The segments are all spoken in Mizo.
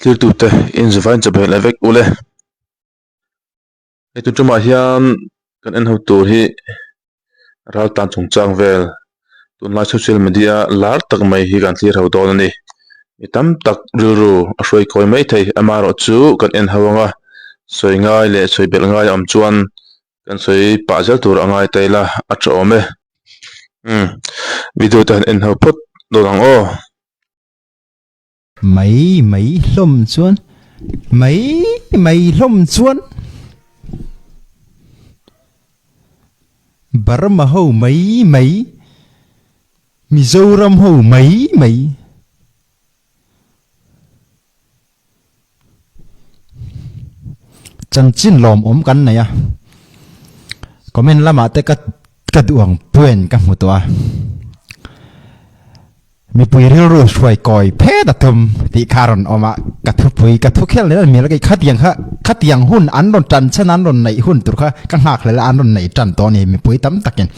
Thiltute inzavain chawhmeh leh vek ule. Hei tun tumah hian kan en ho tur hi ral tan chungchang vel tunlai social media lar tak mai hi kan thlir ho dawn a ni. Mi tam tak rilru a hruai kawi mai thei amaherawh chu kan en ho anga sawi ngai leh sawi belh ngai a awm chuan kan sawi pah zel tur a ngai ta ila a tha awm e. Umm video te han en ho phawt dawn ang aw. Mai mai hlawm chuan mai mai hlawm chuan Burma ho mai mai Mizoram ho mai mai. Chanchin lawmawm kan nei a, comment lamah te ka ka duh ang puen ka hmu tawh a, mipui rilru hruai kawi phet a tum tih kha a rawn awm a, ka thupui ka thu khel nen a mil a, khatiang kha khatiang hun an rawn tan chhan an rawn neih hun tur kha ka nghak hlel a an rawn neih tan tawh a ni mipui tam takin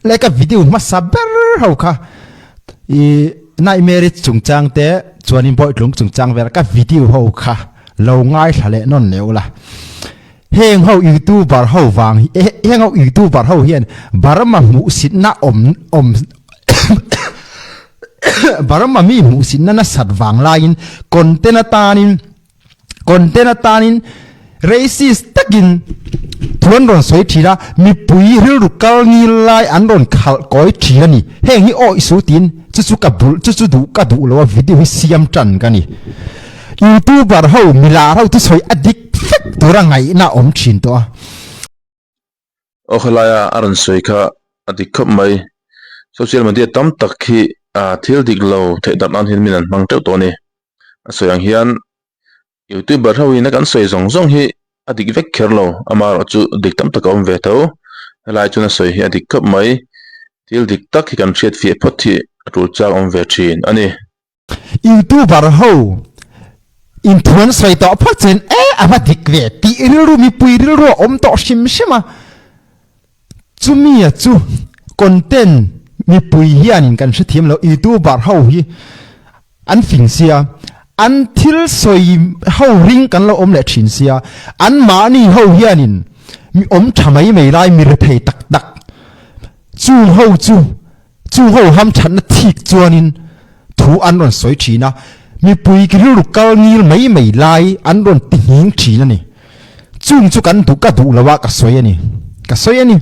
leh ka video hmasa ber ho kha. I Nightmare chungchang te chuanin Bawitlung chungchang vel ka video ho kha lo ngaithla leh nawn leh ula. Heng ho youtuber ho vang hi heng ho youtuber ho hian Burma hmuhsitna awm awm Burma mi hmuhsitna nasat vang laiin content atanin Content atanin racist takin thu an rawn sawi thin a, mipui rilru kal ngil lai an rawn khalh kawi thin a ni. Heng hi aw isu tiin chu chu ka bul chu chu duh ka duh lo a video hi siam tan ka ni. Youtuber ho milar ho thusawi a dik vek tura ngaihna a awm thin tawh a. Aw khalaia a rawn sawi kha a dik khawp mai. Social media tam tak hi thil dik lo theih darh nan hian min an hmang teuh tawh a ni. A sawi ang hian youtuber ho in a kan sawi zawng zawng hi a dik vek kher lo, amaherawhchu dik tam tak a awm ve tho. Helai chuan a sawi hi a dik khawp mai. Thil dik tak hi kan hriat fiah phawt hi a tul chak awm ve thin a ni. Youtuber ho inthuan sawi tawh phawt chuan e a va dik ve tih rilru mipui rilru a awm tawh hrim hrim a, chumi a chu content mipui hianin kan hrethiam lo youtuber ho hi an fing sia an thil sawi ho ring kan lo awm leh thin sia an mahni ho hianin mi awm tha mai mai lai mi rethei tak tak chung ho chu Chung ho hamthatna thik chuanin thu an rawn sawi thin a, mipui ki rilru kal ngil mai mai lai an rawn ti nghing thin a ni. Chung chu kan duh ka duh lo a ka sawi a ni. Ka sawi a ni.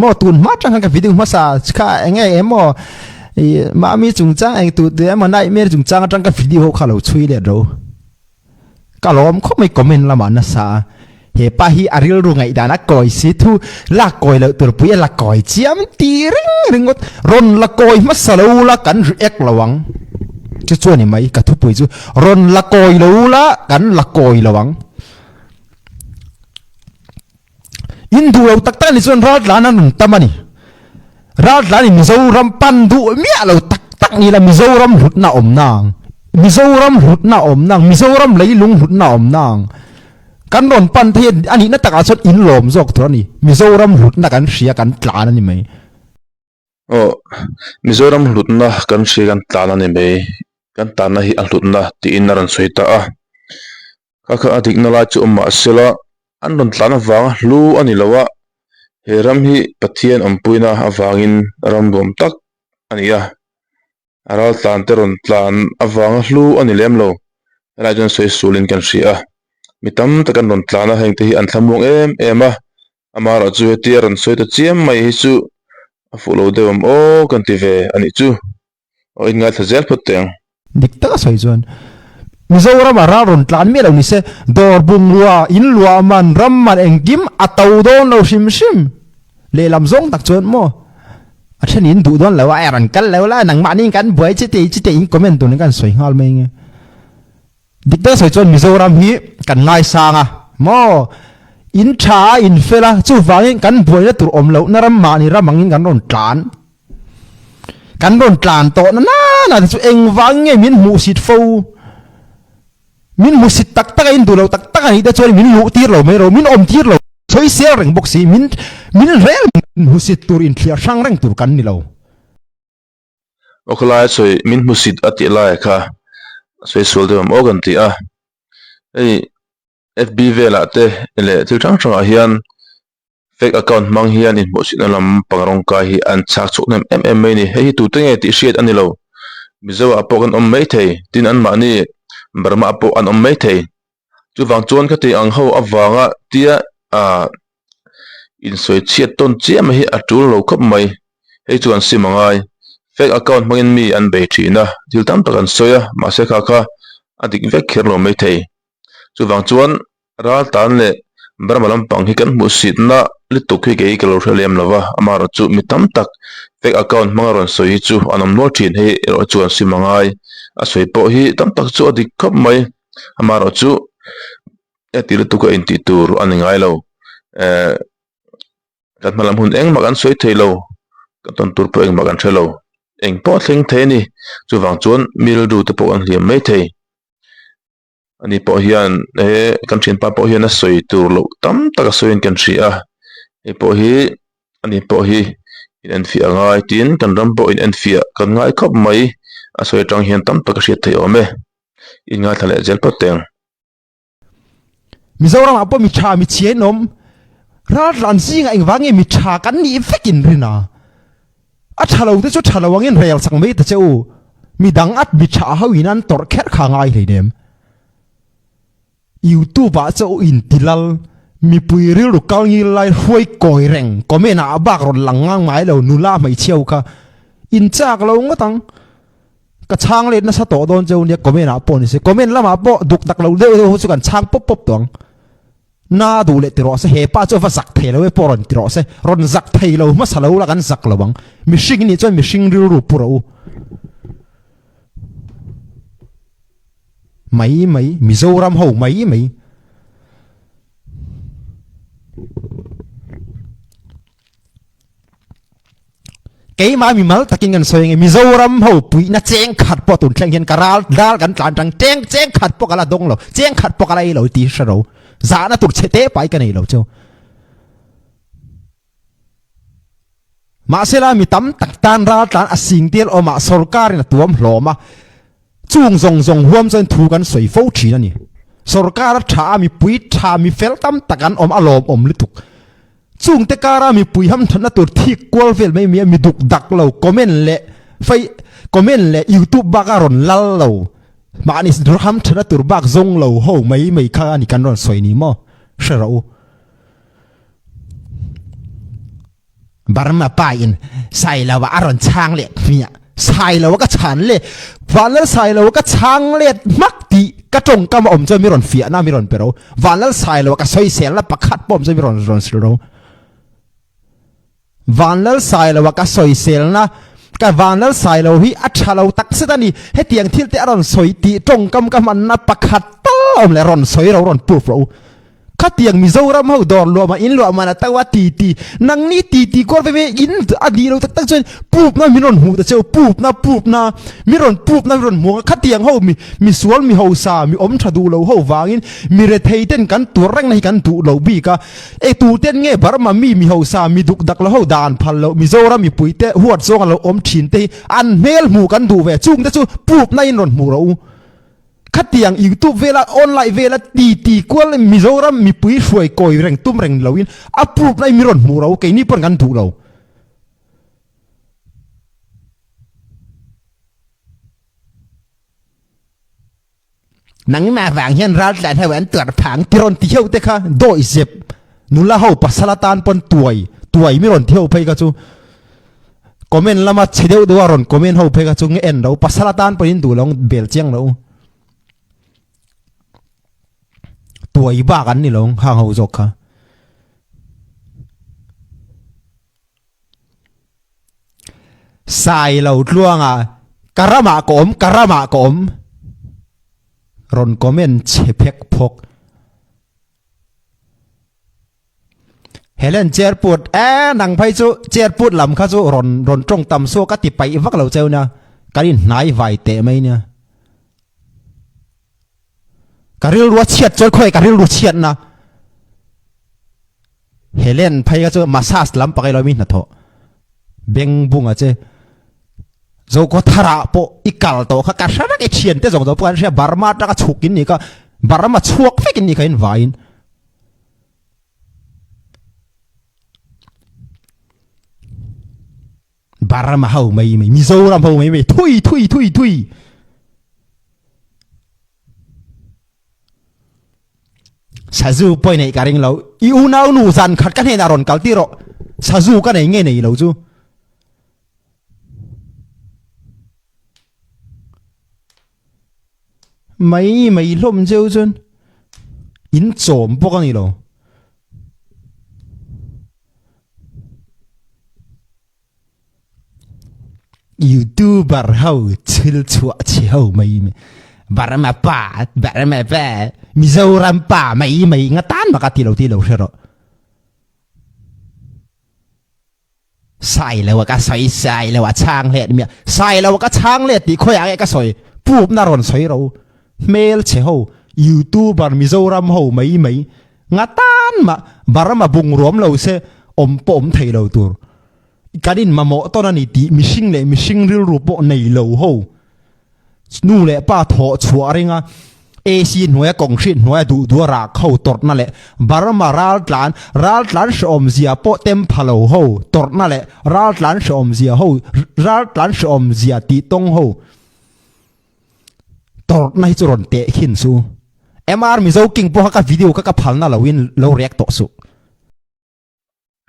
Maw tun hma tang khan ka video hmasa kha eng nge emaw i mahmi chungchang eng tu tu emaw nightmare chungchang atang ka video ho kha lo chhui let ro. Ka lawm khawp mai comment lamah nasa a, he pa hi a rilru ngaihdan a kawi si thu lak kawi loh tur pui a la kawi chiam ti reng ringawt, rawn la kawi hmasa lo la kan react lo ang chu chu a ni mai ka thupui chu rawn la kawi lo la kan la kawi lo ang. In duh lo tak tak a ni chuan Raltlan an rawn tam a ni. Raltlan in Mizoram pan duh miah lo tak tak ni la Mizoram hlutna awm nang. Mizoram hlutna awm nang. Mizoram leilung hlutna awm nang. Kan rawn pan thei a nihna takah chuan in lawm zawk tur a ni. Mizoram hlutna kan hria kan tlan a ni mai. Aw, Mizoram hlutna kan hria kan tlan a ni mai. Kan tanna hi a hlutna tiin a rawn sawi ta a. Kha kha a dikna lai chu awm mah sela, an rawn tlan avanga hlu a ni lo a, he ram hi Pathian awmpuina avangin ram nuam tak a ni a, a ral tlan te rawn tlan avanga hlu a ni lem lo, helai chuan sawi sulin kan hria a, mi tam tak an rawn tlan a, hengte hi an thlamuang em em a, amaherawhchu hetia rawn sawi ta chiam mai hi chu a fuh lo deuh ang aw kan ti ve a nih chu. Aw in ngaithla zel phawt teh ang. Dik taka sawi chuan Mizoram a ral rawn tlan miah lo ni se, dawr bungrua, in luah man, ram man engkim a to dawn lo hrim hrim. Lehlam zawng tak chuan maw a then in duh dawn lo a, e rawn kal lo la, nangmahni kan buai chite chite in comment tur in kan sawi nghal mai nge. Dik taka sawi chuan Mizoram hi kan ngaisang a maw, in tha a in fel a, chuvangin kan buaina tur awm lohna ram mahni ram angin kan rawn tlan. Kan rawn tlan tawh na nana te chu engvang nge min hmuhsit fo? Min hmuhsit tak tak a in duh lo tak tak a nih te chuan min luh tir lo mai ro, min awm tir lo. Sawi sel reng bawk si, min min rel hmuhsit tur inthliar hrang reng tur kan ni lo. Aw khawlaia sawi min hmuhsit a tih lai kha sawi sual deuh em aw kan ti a. Hei FB velah te leh thil hrang hrangah hian fake account hmang hian inhmuhsihna lam pang rawngkai hi an chak chhuak hnem em em mai a ni. Hei hi tute nge tih hriat a ni lo. Mizo ah pawh kan awm mai thei tin anmahni Burma ah pawh an awm mai thei. Chuvang chuan khati ang ho avanga tia ah insawi chhiat tawn chiah mai hi a tul lo khawp mai. Hei chu an sim angai. Fake account hmangin mi an bei thin a, thil tam tak an sawi a, mahse kha kha a dik vek kher lo mai thei. Chuvang chuan ral tan leh Burma lampang hi kan hmuh sitna lutuk hi kei ka lo hre lem lo va, amaherawh chu mi tam tak fake account hmanga rawn sawi hi chu an awm nual thin. Hei erawh chu an sim angai. A sawi pawh hi tam tak chu a dik khawp mai. Amaherawh chu heti lutuk a intih tur a ni ngai lo. Ehh kan hma lam hun engmah kan sawi thei lo, kan tawn tur pawh engmah kan hre lo. Eng pawh a thleng thei a ni. Chuvang chuan mi rilru te pawh an hliam mai thei. Ani pawh hian he kan thianpa pawh hian a sawi tur loh tam tak a sawiin kan hria a. Hei pawh hi ani pawh hi in enfiah a ngai tin kan ram pawh in enfiah kan ngai khawp mai. A sawi atang hian tam tak a hriat theih awm e. In ngaithla leh zel phawt teng. Mizoram ah pawh mi tha mi chhia in awm raltlan zingah engvang nge mi tha kan nih vek in rin a a tha lo te chu tha lo angin rel sak mai ta che u mi dang at mi tha ho in an tawrh kher kha ngai hleinem youtube ah che u in ti lal mipui rilru kal ngil lai hruai kawi reng comment ah bak rawn lang ngang ngai lo nula hmeichhia ho kha in chak lo ngawt ang. Ka chhang let nasa tawh dawn cheu nia comment ah pawh ni se comment lamah pawh duk tak lo deuh deuh ho chu kan chhang pawp pawp tawh ang. Na duh leh ti rawh se he pa chu va zak thei lo e pawh rawn ti rawh se rawn zak thei lo hmasa lo la kan zak lo ang mihring nih chuan mihring rilru pu rawh u. Mai mai Mizoram ho mai mai. Keimah mimal takin kan sawi ange Mizoram ho puihna cheng khat pawh tun thleng hian ka ral ral kan tlan tang cheng cheng khat pawh ka la dawng lo cheng khat pawh ka la ei lo tih hre ro zahna tur chhe te pai ka nei lo chu mahsela mi tam tak tan ral tlan a sing tel awmah sorkarin a tuam hlawm a Chung zawng zawng huam chuan thu kan sawi fo thin a ni. Sorkar a tha a, mipui tha, mi fel tam tak an awm a lawmawm lutuk. Chungte kara mipui hamthatna tur thik kual vel mai mai a, mi duk dak lo, comment leh fei comment leh youtube bak a rawn lal lo, mahni hamthatna tur bak zawng lo ho mai mai kha a ni kan rawn sawi ni maw? Hre rawh u. Burma pa in Sailoa a rawn chhang let hmiah. Sailoa ka chhan let, Vanlal Sailoa ka chhang let hmak tih ka tawngkam a awm chuan mi rawn fiahna mi rawn pe ro. Vanlal Sailoa ka sawiselna pakhat pawh awm chuan mi rawn rawn sil ro. Vanlal Sailoa ka sawiselna ka Vanlal Sailo hi a tha lo tak zet a ni. Hetiang thil te a rawn sawi tih tawngkam ka hmanna pakhat tal a awm leh rawn sawi ro rawn proof ro. Khatiang Mizoram ho dawr luah mah in luah man a to a ti ti nangni ti ti kual ve ve in a nih lo tak tak chuan pupna min rawn hmuh ta cheu pupna pupna min rawn pupna min rawn hmuh ang a khatiang ho mi misual mi hausa mi awm tha duh lo ho vangin mi rethei ten kan tur reng na hi kan duh lo bik a e tu ten nge Burma mi mi hausa mi duk dak lo ho dan phal lo Mizoram mipui te huat zawng a lo awm thin te hi an hmel hmuh kan duh ve chung te chu pupna in rawn hmuh rawh u. Khatiang youtube vela online vela ti ti kual Mizoram mipui hruai kawi reng tum reng loin a proof na mi rawn hmuh ro keini pawn kan duh lo. Nangmah vang hian ral tlan ho an tuar phang ti rawn ti ho te kha dawi zep nula ho pasal atan pawn tuai tuai mi rawn ti ho phei kha chu Comment lama chhe deuh deuh a rawn comment ho phei kha chu nge en lo pasal atan pawhin duh lo bel chiang lo tuai bak an ni lo hang ho zawk kha sai lo tluanga ka ramah ka awm ka ramah ka awm rawn comment chhe phek phawk Helen chair put e nang phei chu chair put lam kha chu rawn rawn tawng tam suak ka ti paih vak lo cheu nia kan in hnai vai teh mai nia ka rilru a chhiat chuan khawi ka rilru chhiat na Helen phei kha chu massage lam pakai lo mi hnathawh beng bunga che zo ko thara pawh i kal tawh kha ka hre vek i thian te zawng zawng pawh an hria Burma atanga chhuk in ni kha. Burma chhuak vek in ni kha in vaiin. Burma ho mai mai, Mizoram ho mai mai, thui thui thui thui. Sazu pawh i neih ka ring lo. I unau nu zan khat ka hnenah rawn kal tir rawh. Sazu ka nei nge nei lo chu. Mai mai hlawm cheu chuan in chawm bawk a ni lo. Youtuber ho thil chhuah chhe ho mai mai Burma pa Burma pa Mizoram pa mai mai nga tan bak a ti lo ti lo hre rawh. Sailo a ka sawi Sailo a chhang let miah Sailo a ka chhang let tih khawiah nge ka sawi pupna rawn sawi ro hmel chhe ho youtuber Mizoram ho mai mai nga tan mah Burma bungruam lo se awm pawh awm thei lo tur kan in mamawh tawn a ni tih mihring leh mihring rilru pawh nei lo ho. Nu leh pa thawh chhuah ringa AC hnuaia concrete hnuaia duh duh a rak ho tawrhna leh Burma raltlan raltlan hrehawm zia pawh tem pha lo ho tawrhna leh raltlan hrehawm zia ho raltlan hrehawm zia tih tawng ho tawrhna hi chu rawn teh khin su. MR Mizo King pawh kha ka video kha ka phalna loin lo react tawh suh.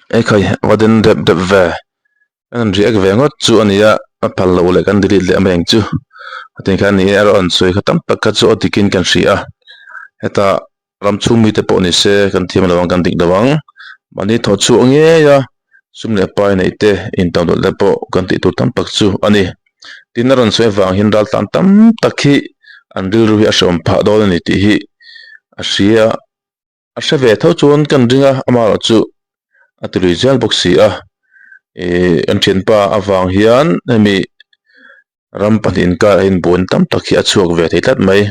Ekhai va den dep dep ve kan han react ve ngawt chu a nia a phal loh leh kan delete leh mai ang chu a ti khan ni e a rawn sawi kha tam tak kha chu a dikin kan hria a heta ram chhung mite pawh ni se kan thiam lo ang kan dik lo ang mahni thawh chhuah ngei a sum leh pai neih te intam loh te pawh kan tih tur tam tak chu a ni tin a rawn sawi avang hian ral tan tam tak hi an rilru hi a hreawm phah dawn a ni tih hi a hria. A hre ve tho chuan kan ring a, amaherawh chu a ti lui zel bawk si a. Ihh kan thianpa avang hian hemi ram pahnih inkar ah hian buaina tam tak hi a chhuak ve thei tlat mai.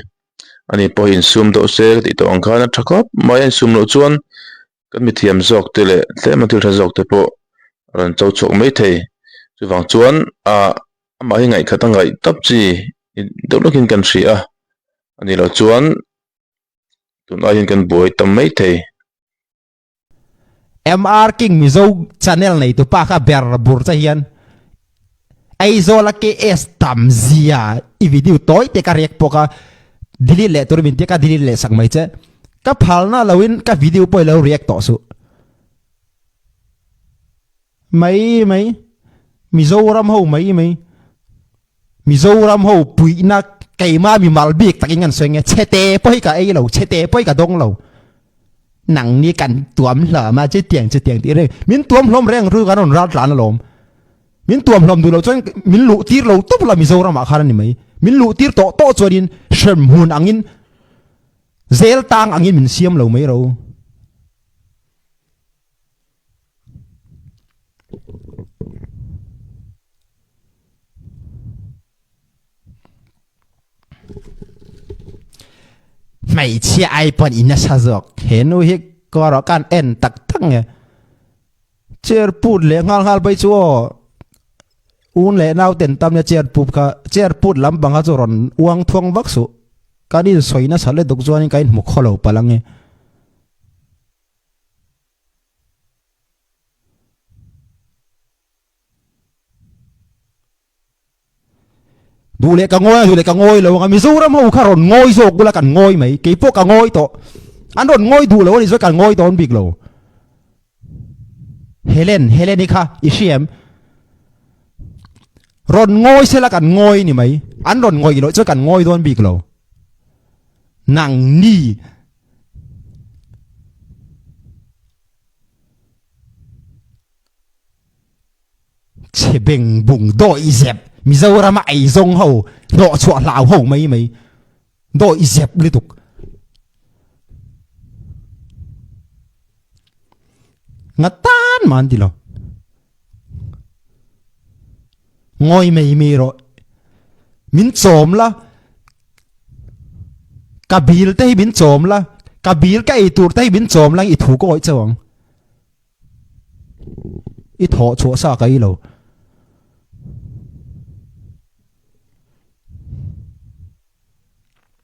Ani pawh hi insum deuh se ka tih tawh ang khan a tha khawp mai a, insum loh chuan kan mithiam zawk te leh tlema thil tha zawk te pawh a rawn cho chhuak mai thei. Chuvang chuan ah amah hi ngaihkhat a ngaih tawp chi deuh lawkin kan hria a, ani loh chuan. Tun ai hian kan buai tam mai thei. MR King Mizo channel nei tu pa kha ber bur che hian Aizawl a KS tam zia i video tawi te ka rek pawk a delete leh tur min tia ka delete leh sak mai che ka phalna lo in ka video pawh i lo react tawh suh. Mai mai Mizoram ho mai mai Mizoram ho puihna keimah mimal bik takin kan sawi nge chhete pawh hi ka ei lo chhete pawh hi ka dawng lo nang ni kan tuam hlawm a chutiang chutiang tih reng min tuam hlawm reng ru kan rawn ral tlan alawm min tuam hlawm duh lo chuan min luh tir lo tawp la Mizoram ah khan a ni mai min luh tir tawh tawh chuanin hremhmun angin zel tang angin min siam lo mai ro. Hmeichhia ai pawn i nasa zawk he nu hi ka rawh kan en tak tak nge chair put leh nghal nghal pai chu aw un leh nau ten tam nia chair put kha chair put lampang kha chu rawn uang thuang vak suh kan in sawi nasa lutuk chuanin ka inhmu khaw lo palh ange. Duh leh ka ngawi a, duh leh ka ngawi lo ang a, Mizoram ho kha rawn ngawi zawk ula kan ngawi mai, kei pawh ka ngawi tawh, an rawn ngawi duh lo a nih chuan kan ngawi dawn bik lo. Helen, Helen-i kha i hria em? Rawn ngawi sela kan ngawi ni mai, an rawn ngawih loh chuan kan ngawi dawn bik lo. Nangni. Chhe beng bung dawi zep Mizoram a eizawng ho hnawh chhuah hlau ho mai mai dawi zep lutuk. Nga tan mah an ti lo. Ngawi mai mai rawh. Min chawm la. Ka bil te hi min chawm la. Ka bil ka ei tur te hi min chawm la i thu ka awih chauh ang. I thawh chhuah sa ka ei lo.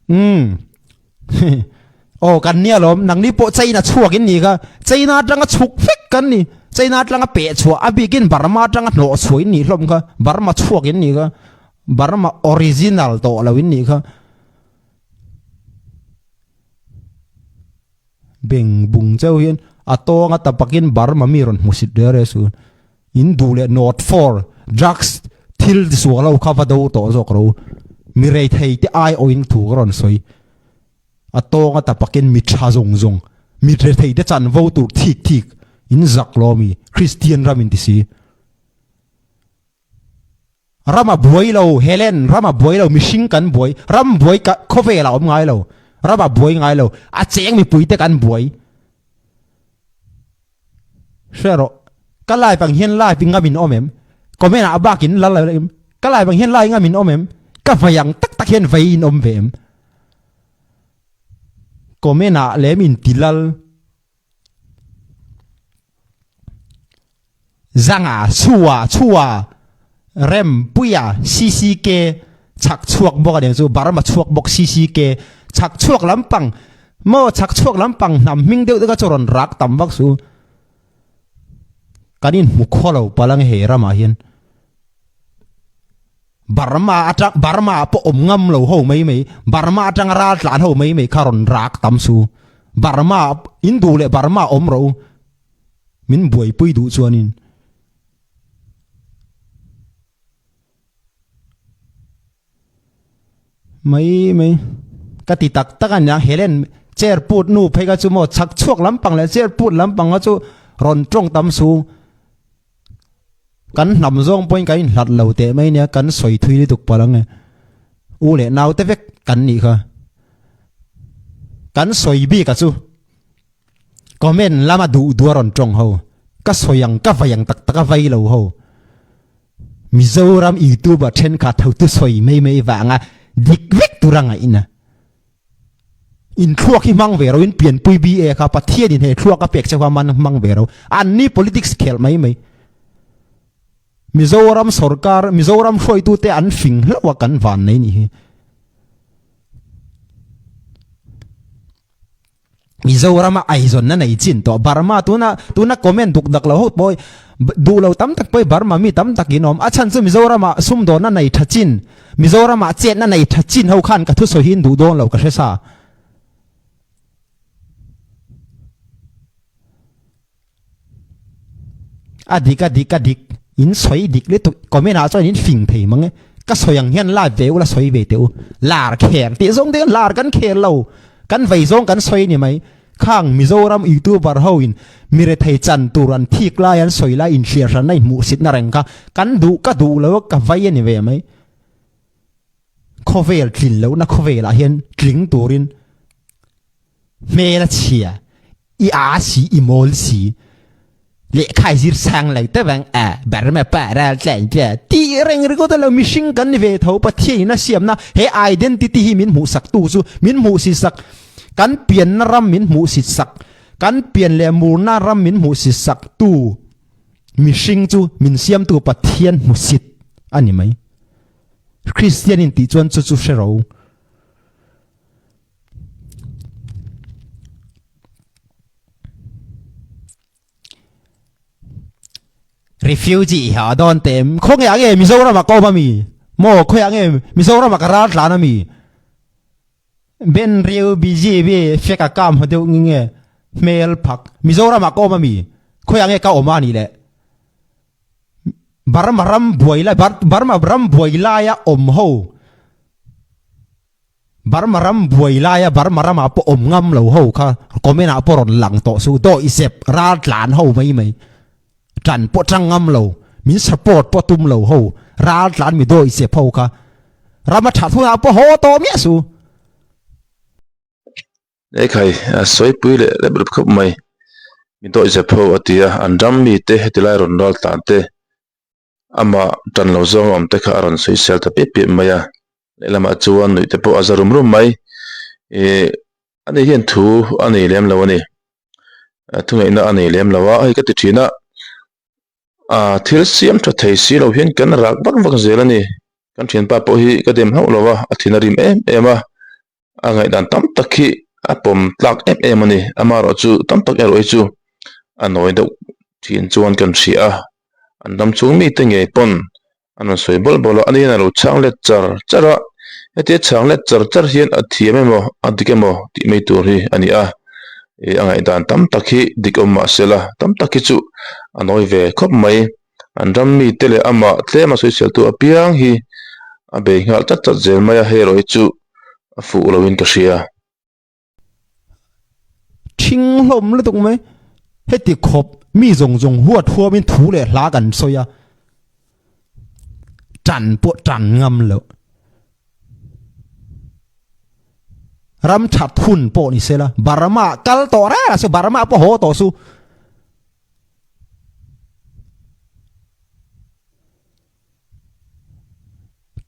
Umm. Aw kan nia lawm, nangni pawh China chhuak in ni kha, China atanga chhuk vek kan ni, China atanga peh chhuah a bikin Burma atanga hnawh chhuah in nih hlawm kha, Burma chhuak in nih kha, Burma original tawh lo in nih kha. Beng bung cheu hian a tawnga tapakin Burma mi rawn hmusit reh reh su. In duh leh North for drugs thil tisual ho kha va do tawh zawk ro. Mi reithei te ai awin thu ka rawn sawi. A tawnga tapakin mi tha zawng zawng, mi rethei te chanvo tur thik thik in zak lo mi Christian ram in ti si. Ram a buai lo, Helen, ram a buai lo, mihring kan buai, ram buai ka khawvel a awm ngai lo, ram a buai ngai lo, a cheng mipui te kan buai. Hre rawh, ka live ang hian live i ngam in awm em? Comment ah bak in lal lo em? Ka live ang hian live ngam in awm em? Ka vei ang tak tak hian vei in awm ve em? Comment ah lem in ti lal. Zanga, Chhua, Chhua, Rempuia, CCK, chhak chhuak bawk a ni ang chu, Burma chhuak bawk CCK, chhak chhuak lampang maw chhak chhuak lampang hnam hming deuh deuh kha chu rawn rak tam vak su. Kan inhmu khaw lo palh ang he ramah hian. Burma atang Burma pawh awm ngam lo ho mai mai, Burma atanga ral tlan ho mai mai kha rawn rak tam su. Burma in duh leh Burma awm rawh u. Min buaipui duh chuanin. Mai mai ka ti tak tak a nia Helen chair put nu phei kha chu maw chhak chhuak lampang leh chair put lampang kha chu rawn tawng tam su. Kan hnam zawng pawhin kan inhlat lo teh mai nia kan sawi thui lutuk palh ang e. U leh nau te vek kan nih kha. Kan sawi bik a chu. Comment lama duh duh a rawn tawng ho. Ka sawi ang ka vai ang tak tak a vai lo ho. Mizoram youtuber thenkhat ho chu sawi mai mai vanga dik vek tur a ngaihna. In thluak hi hmang ve ro in pianpui BA kha Pathian in he thluak a pek che kha man hmang ve ro. An ni politics khel mai mai. Mizoram sorkar Mizoram hruaitu te an fing hlauh a kan van nei ni hi. Mizoram a aizawn na nei chin tawh Burma tuna tuna comment duk dak lo ho pawh duh lo tam tak pawh Burma mi tam tak in awm a chhan chu Mizoram ah sumdawn na nei tha chin Mizoram ah chet na nei tha chin ho khan ka thusawi hi in duh dawn lo ka hre sa. A dik a dik a dik in sawi dik lutuk comment ah chuan in fing thei mang e ka sawi ang hian live ve ula sawi ve teh u lar kher tih zawng te lar kan kher lo kan vei zawng kan sawi ni mai khang Mizoram youtuber ho in mirethei chan tur an thik lai an sawi lai in hriat hran na in hmuhsit na reng kha kan duh ka duh lo a ka vai a ni ve mai khawvel tlin loh na khawvel ah hian tling turin Hmel a chhia, i aa si, i mawl si, lehkha i zir sang lo te vang a Burma pa ral tlan tia ti reng ringawt a lo mihring kan ni ve tho Pathian in a siamna he identity hi min hmuhsak tu chu min hmuhsit sak kan pianna ram min hmuhsit sak kan pian leh murna ram min hmuhsit sak tu mihring chu min siamtu Pathian hmusit a ni mai Kristian in tih chuan chu chu hre ro. Refugee ha dawn te em khawnge ah nge Mizoram ah ka awm ami maw khawi ah nge Mizoram ah ka ral tlan ami Ben Riu BGB fek a kam haw deuh nge nge hmel phak Mizoram ah ka awm ami khawi ah nge ka awm a nih le Burma ram buai lai Burma ram buai laia awm ho Burma ram buai laia Burma ramah pawh awm ngam lo ho kha comment ah pawh rawn lang tawh suh dawih zep ral tlan ho mai mai tan pawh tang ngam lo min support pawh tum lo ho ral tlan mi dawih zep ho kha rama that hunah pawh haw tawh miah suh. Ekhai a sawipui leh rep rep khawp mai mi dawih zep ho a ti a an ram mite heti lai rawn ral tlan te Amah tan lo zawng a awm te kha a rawn sawi sel ta piap piap mai a, lehlamah chuan nuih te pawh a za rum rum mai. Ihh ani hian thu a nei lem lo a ni, thungaihna a nei lem lo a, hei ka ti thin a, ah thil siam tha thei si lo hian kan rak vak vak zel a ni, kan thianpa pawh hi ka dem hauh lo a, a thin a rim em em a, a ngaihdan tam tak hi. a pawm tlak em em a ni. Amaherawhchu tam tak erawh hi chu a nawi deuh thin chuan kan hria a, an ram chhung mite ngei pawn an rawn sawi bawlh bawlh a, ani hian a lo chhang let char char a, hetia chhang let char char hian a thiam emaw a dik emaw tih mai tur hi a ni a, ih a ngaihdan tam tak hi dik awm mah se la tam tak hi chu a nawi ve khawp mai, an ram mite leh amah tlem a sawiseltu apiang hi a bei nghal chat chat zel mai a, hei erawh hi chu a fuh lo in ka hria. Thing hlawm lutuk mai. Heti khawp mi zawng zawng huat huamin thu leh hla kan sawi a, tan pawh tan ngam loh. Ram that hun pawh ni sela, Burma kal tawh reng a se, Burma pawh haw tawh su.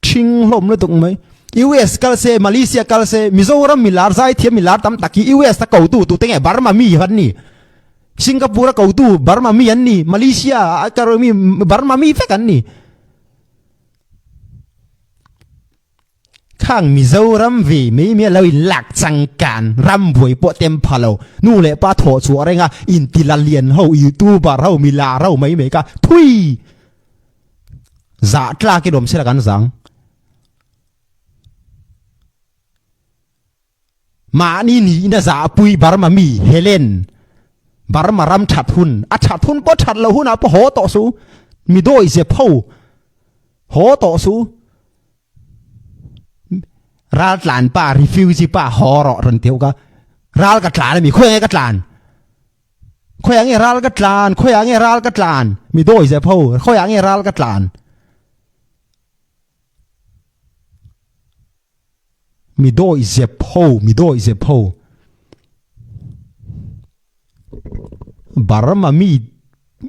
Thing hlawm lutuk mai. US kal se, Malaysia kal se, Mizoram mi lar zaithiam mi lar tam tak hi US a kotu tute nge Burma mi an ni. Singapore a kotu Burma mi an ni, Malaysia a kar mi Burma mi vek an ni. Khang Mizoram ve mai mai lo in lak changkan ram buai pawh tem pha lo. Nu leh pa thawh chhuah renga inti la lian ho YouTuber ho mi lar ho mai mai ka thui. Zah tlak in awm sela kan zang. Mahni nihna zahpui Burma mi Helen Burma ram that hun a that hun pawh that lo hunah pawh haw tawh su mi dawi zep ho haw tawh su ral tlan pa refugee pa haw rawh rawn ti ho ka ral ka tlan ami khawi nge ka tlan Khawiah nge ral ka tlan? Khawiah nge ral ka tlan? Mi dawi zep ho, khawiah nge ral ka tlan? Mi dawi zep ho, mi dawi zep ho. Burma mi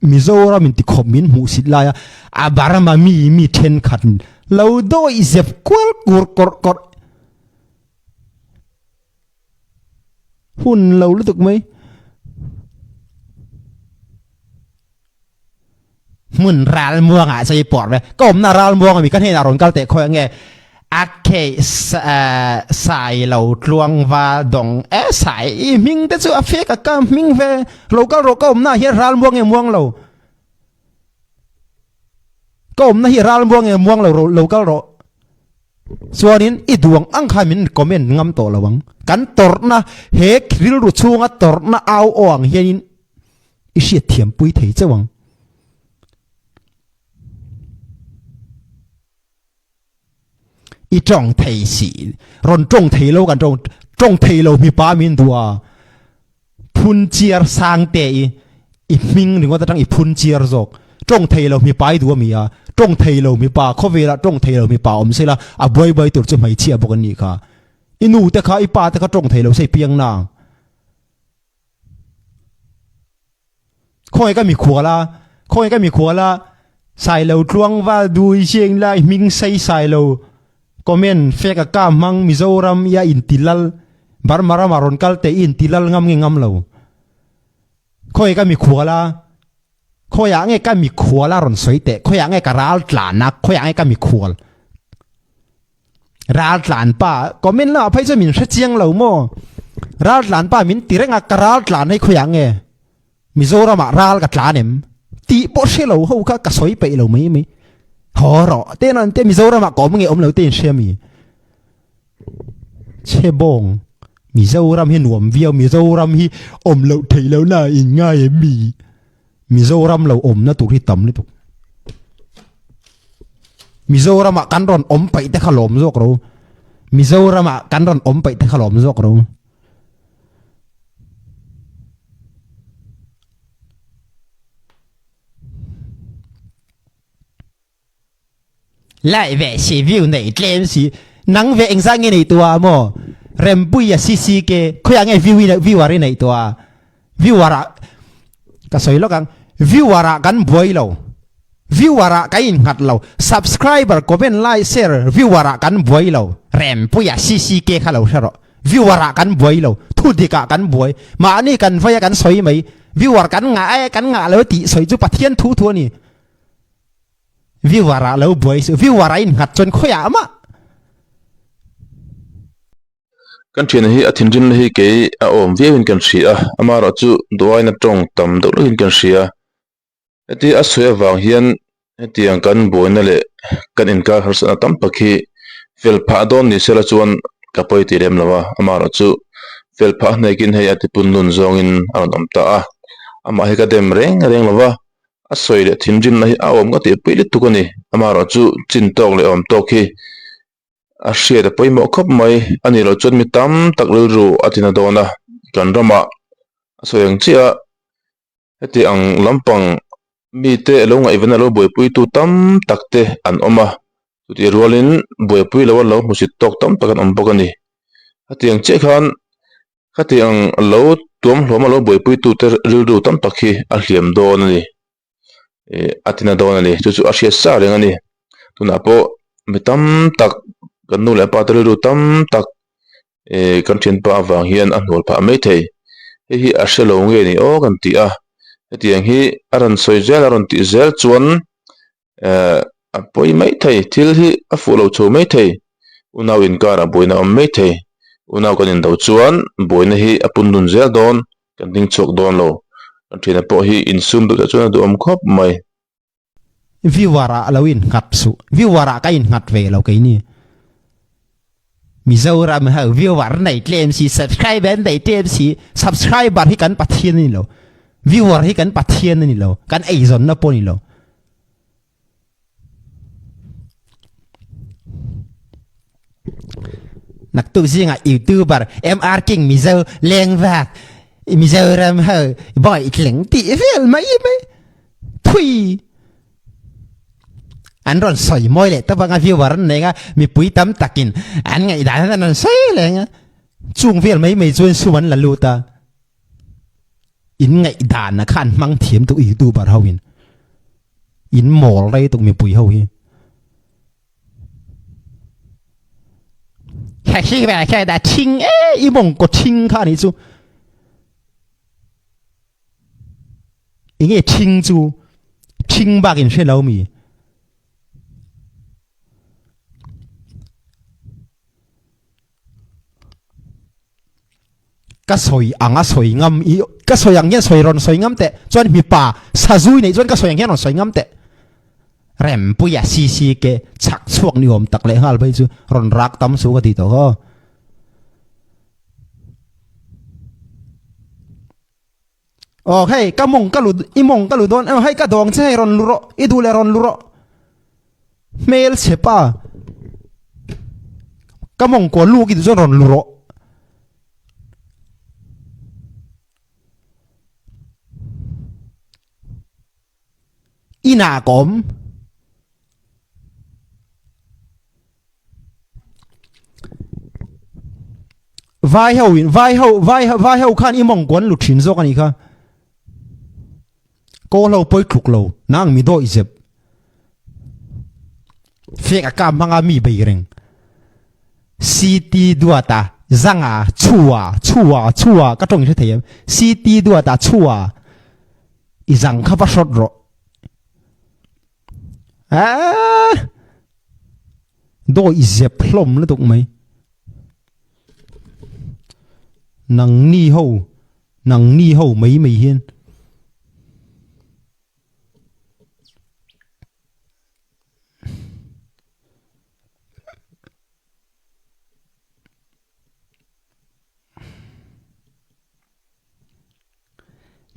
Mizoram in tikhawp min hmuh sit lai a, a Burma mi mi thenkhat lo dawi zep kual kur kawrh kawrh. Hun lo lutuk mai. Hmun ral muangah chuan i pawr ve. Ka awmna ral muang ami ka hnenah rawn kal teh khawi ange. A kheih sai lo tluang va dawng e sai i hming te chu a fek a ka hming ve. Lo kal rawh ka awmna hian ral muang nge muang lo. Ka awmna hi ral muang nge muang lo lo kal rawh. Chuanin i duang ang kha min comment ngam tawh lo ang. Kan tawrhna he rilru chhunga tawrhna au aw ang hianin i hriat thiam pui thei chauh ang. I tawng thei si, rawn tawng thei lo kan tawng, tawng thei lo mipa min duh a, phun chiar sang te i, i hming ringawt atang i phun chiar zawk, tawng thei lo mipa i duh a mi a, tawng thei lo mipa khawvelah tawng thei lo mipa awm sela a buai buai tur chu hmeichhia bawk an nih kha, i nu te kha i pa te kha tawng thei lo se i piang na ang. Khawnge ka mikhual a, khawnge ka mikhual a, Sailo tluang val dui chiang lai hming sei Sailo comment fake a ka hmang Mizoram ia inti lal Burma rama rawn kal teh i inti lal ngam nge ngam lo. Khawnge ka mikhual a, khawiah nge ka mikhual a rawn sawi teh, khawiah nge ka ral tlan a, khawiah nge ka mikhual. Ral tlan pa comment lamah phei chuan min hre chiang lo maw? Ral tlan pa min ti reng a, ka ral tlan hei khawiah nge? Mizoramah ral ka tlan em? Tih pawh hre lo ho kha ka sawi peih lo mai mai. Haw rawh te nan te Mizoramah ka awm nge awm lo te in hria mi? Chhe bawng Mizoram hi nuam viau Mizoram hi awm loh theih loh na in ngai em mi? Mizoram lo awmna tur hi tam lutuk. Mizoramah kan rawn awm paih te kha lawm zawk ro. Mizoramah kan rawn awm paih te kha lawm zawk ro. Lai ve si view nei tlem si nang ve engzah nge nei tua maw Rempuia CCK khawiah nge view i viewer i neih tua viewer ah ka sawi lawk ang viewer ah kan buai lo viewer ah kan innghat lo subscriber comment like share viewer ah kan buai lo Rempuia CCK kha lo hre rawh viewer ah kan buai lo thu dik ah kan buai mahni kan vei a kan sawi mai viewer kan ngah e kan ngah lo tih sawi chu Pathian thu thu a ni. Viewer ah lo buai suh, viewer ah in nghat chuan khawiah mah. Kan thiana hi a thinrimna hi kei a awm viauin kan hria a, amaherawhchu duaina tawng tam deuh hlawkin kan hria. Heti a sawi avang hian hetiang kan buaina leh kan inkar harsatna tam tak hi fel phah dawn ni sela chuan ka pawi ti lem lo a, amaherawhchu fel phah hnekin hei a tipun nun zawngin a rawn awm ta a, amah hi ka dem reng reng lo va, a sawi leh thinrimna hi a awm ka tihpui lutuk a ni, amaherawhchu chin tawk leh awm tawk hi a hriat a pawimawh khawp mai a nih loh chuan mi tam tak rilru a tina dawn a, kan ramah a sawi ang chiah a. Heti ang lampang mite lo ngaihven a lo buaipuitu tam tak te an awm a, chutih rualin buaipui lo a lo hmusit tawk tam tak an awm bawk a ni. Hetiang chiah khan khati ang lo tuam hlawm a lo buaipuitu te rilru tam tak hi a hliam dawn a ni, ih a tina dawn a ni. Chu chu a hriat sa reng a ni. Tunah pawh mi tam tak kan nu leh pa te rilru tam tak eh kan thianpa avang hian a hnual phah mai thei hei hi a hre lo nge ni aw kan ti a hetiang hi a rawn sawi zel a rawn tih zel chuan eh a pawi mai thei thil hi a fuh lo chho mai thei unau inkar ah buaina a awm mai thei unau kan indo chuan buaina hi a pun dun zel dawn kan ding chhuak dawn lo kan thiana pawh hi insum duh teh chuan a duhawm khawp mai. Viewer ah lo in nghat suh. Viewer ah ka in nghat ve lo keini. Mizoram ho viewer nei tlem si, subscriber nei tlem si, subscriber hi kan Pathian a ni lo. Viewer hi kan Pathian a ni lo. Kan eizawnna pawh a ni lo. Naktuk zingah YouTuber MR King Mizo lengvak Mizoram ho boy tling tih vel mai mai. Thui! An rawn sawi mawi leh tawp anga viewer an nei anga mipui tam takin an ngaihdan an rawn sawi leh anga chung vel mai mai chuan sum an la lut a. In ngaihdan a kha an hmang thiam tuk youtuber ho in. In mawl rei tuk mipui ho hi. Kha khi ve kha da thing e i mawng ko thing kha ni chu. Enge thing chu thing bak in hre lo mi. Ka sawi ang a sawi ngam i ka sawi ang hian sawi rawn sawi ngam teh chuan mipa sazui nei chuan ka sawi ang hian rawn sawi ngam teh. Rempuia CCK chhak chhuak ni awm tak leh nghal phei chu rawn rak tam su ka ti tawh kha. Aw hei ka mawng ka lu i mawng ka lu dawn emaw hei ka dawng che hei rawn lu rawh i duh leh rawn lu rawh hmel chhe pa ka mawng kual luk i duh chuan rawn lu rawh inah ka awm. Vai ho in vai ho vai vai ho khan i mawng kuan lu thin zawk anih kha kawl ho pawi tluk lo nang mi dawih zep fek a kam hmanga mi bei reng CT duata zanga chhua chhua chhua ka tawng hre thei em CT duata chhua i zang kha va hrawt rawh Aaa Dawi zep hlawm lutuk mai. Nang ni ho nang ni ho mai mai hian.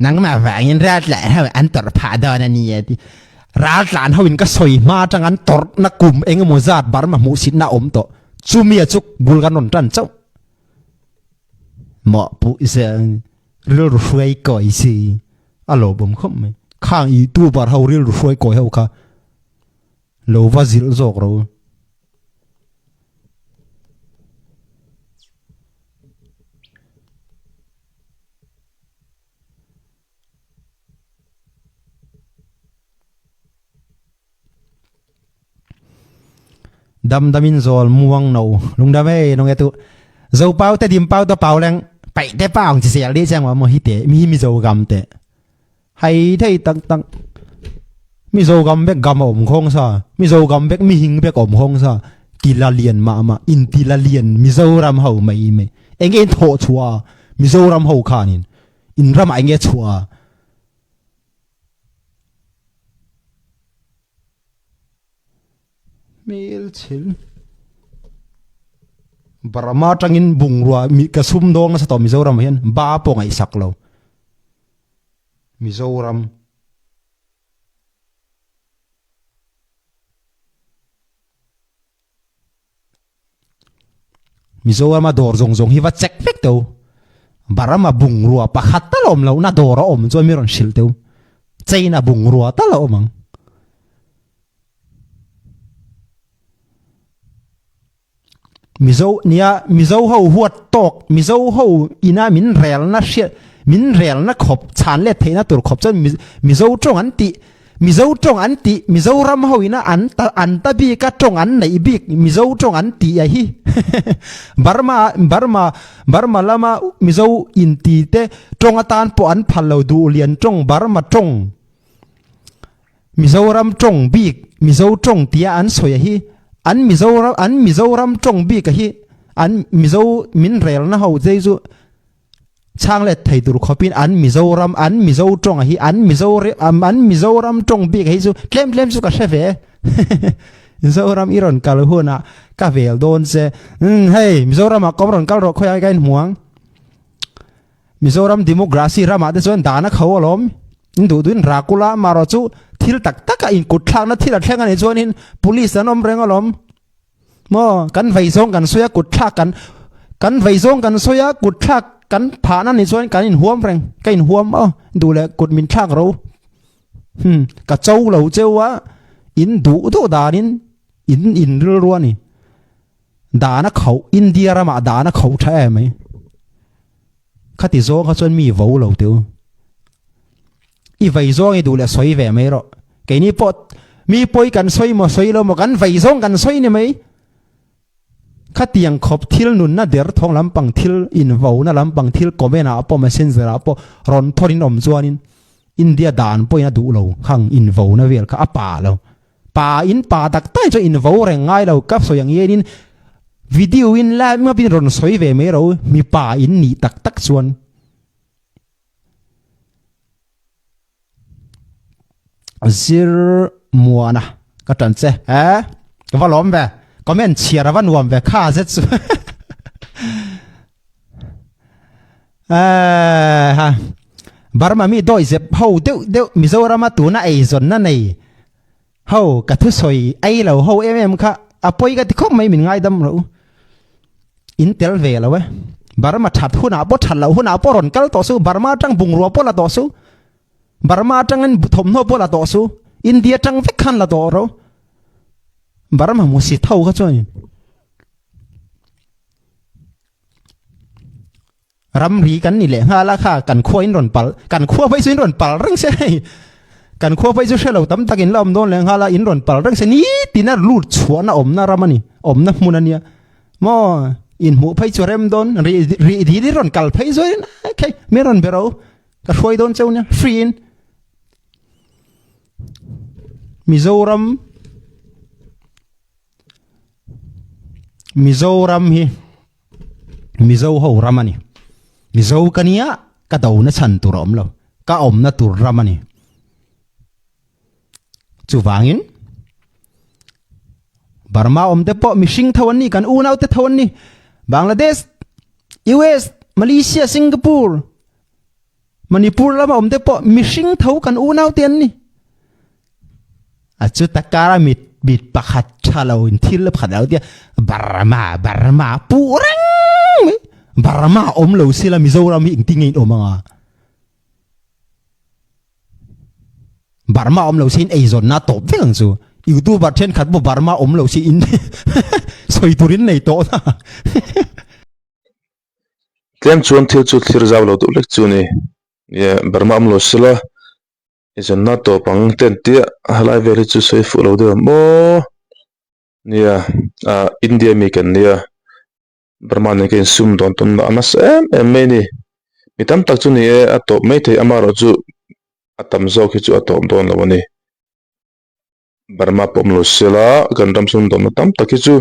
Nangmah vangin raltlan ho an tawrh phah dawn a ni a ti. Raltlan ho in ka sawi hma atang an tawrhna kum eng emaw zat Burma hmuhsitna a awm tawh. Chumia chu bul kan rawn tan chauh. Mawhpuh zel rilru hruai kawi si a lawmawm khawp mai. Khang youtuber ho rilru hruai kawi ho kha lo va zilh zawk ro. Dam damin zawl muang no lungdam e nong e tu zo pau te dim pau to pau leng pai te paung chi sel di chang wa mo hi te mi mi zo gam te hay thei tak tak mi zo gam bek gam om khong sa mi zo gam bek mi hing bek om khong sa tila lian ma ma in tila lian Mizoram ho mai mai. Enge in thawh chhuah a Mizoram ho khanin in ramah enge chhuah a. Hmelchhel Burma atangin bungrua ka sum dawng nasa tawh Mizoram ah hian ba pawh ngaihsak lo Mizoram. Mizorama dawr zawng zawng hi va check vek teu. Barama bungrua pakhat tal a awm lohna dawr a awm chuan mi rawn hrilh teu. China bungrua tal a awm ang. Mizo nia Mizo ho huat tawk Mizo ho ina min relna hriat min relna khawp chhan let theihna tur khawp chuan Mizo tawng an tih Mizo tawng an tih Mizoram ho ina an ta an ta bik a tawng an neih bik Mizo tawng an tih a hi Burma Burma Burma lama Mizo inti te tawng atan pawh an phal lo duh lian tawng Burma tawng Mizoram tawng bik Mizo tawng tia an sawi a hi an Mizoram an Mizoram tawng bik a hi an Mizo min relna ho te chu Chhang let thei tur khawpin an Mizoram an Mizo tawng a hi an Mizo an Mizoram tawng bik a hi chu tlem tlem chu ka hre ve Mizoram i rawn kal hunah ka vel dawn che umm hei Mizoram ah kawm rawn kal rawh khawiah ka inhmu ang Mizoram democracy ramah te chuan dan a kho alawm in duh duhin rakula marawh chu thil tak taka inkut thlakna thil a thleng a nih chuanin police an awm reng alawm. Maw kan vei zawng kan sawi a kut thlak kan kan vei zawng kan sawi a kut thlak kan phahna ni chuan kan inhuam reng ka inhuam aw duh leh kut min thlak ro hmm ka cho lo cheu a in duh duh danin in in rilru a ni dana khauh India ramah dana khauh tha em mai khati zawng kha chuan mi vo lo teu. I vei zawng i duh leh sawi ve mai rawh. Keini pawh mi pawi kan sawi maw sawi lo maw kan vei zawng kan sawi ni mai. Khatiang khawp thil nunna der thawng lampang thil invona lampang thil comment ah pawh messenger ah pawh rawn thawr in awm chuanin India dan pawhin a duh lo khang invona vel kha a pa lo. Pa in pa tak tak chuan invo reng ngai lo ka sawi ang hianin video in live ngawin rawn sawi ve mai ro mipa in nih tak tak chuan. Zir muana ka tan che e ka va lawm ve comment chhiar a va nuam ve kha zet chu e ha Burma mi dawi zep ho deuh deuh Mizorama tuna eizawnna nei Ho, ka thusawi ei lo ho em em kha a pawi ka ti khawp mai min ngaidam rawh u. In tel ve lo e. Burma that hunah pawh that loh hunah pawh rawn kal tawh suh, Burma atang bungrua pawh la tawh suh, Burma atangin thawmhnaw pawh la tawh suh, India atang vek khan la tawh rawh. Burma hmusit ho kha chuan. Ramri kan ni leh nghal a kha kan khua in rawn pal kan khua phei chu in rawn pal reng se hei kan khua phei chu hre lo tam tak in la awm dawn leh nghal a in rawn pal reng se nitin a lut chhuahna awmna ram a ni awmna hmun a nia maw in hmuh phei chu rem dawn ri ri dil in rawn kal phei zawin okay min rawn be ro ka hruai dawn cheu nia free in Mizoram Mizoram hi Mizo ho ram a ni. Mizo ka nia, ka dona chhan tur a awm lo. Ka awmna tur ram a ni. Chuvangin, Burma awm te pawh mihring tho an ni, kan unau te tho an ni. Bangladesh, US, Malaysia, Singapore, Manipur lama awm te pawh mihring tho kan unau te an ni. A chu takara mit mit pakhat tha lo in thil pakhat lo tia Burma Burma pu reng mai Burma awm lo sila Mizoram hi engtin nge in awm anga Burma awm lo si in eizawnna tawp vek ang chu YouTuber thenkhat pawh Burma awm lo si in sawi turin nei tawh na. Tlem chuan thil chu thlir zau lo duh hlek chu a ni. Nia Burma awm lo sila i zawnna tawp ang te an tia helai vel hi chu sawi fuh lo deuh ang maw. Nia ah India mi kan nia Burma nen ka insum dawn tawn a nasa em em mai a ni. Mi tam tak chu ni e a tawp mai thei amaherawhchu a tam zawk hi chu a tawp dawn lo a ni. Burma pawh awm lo sela kan ram sum dawmna tam tak hi chu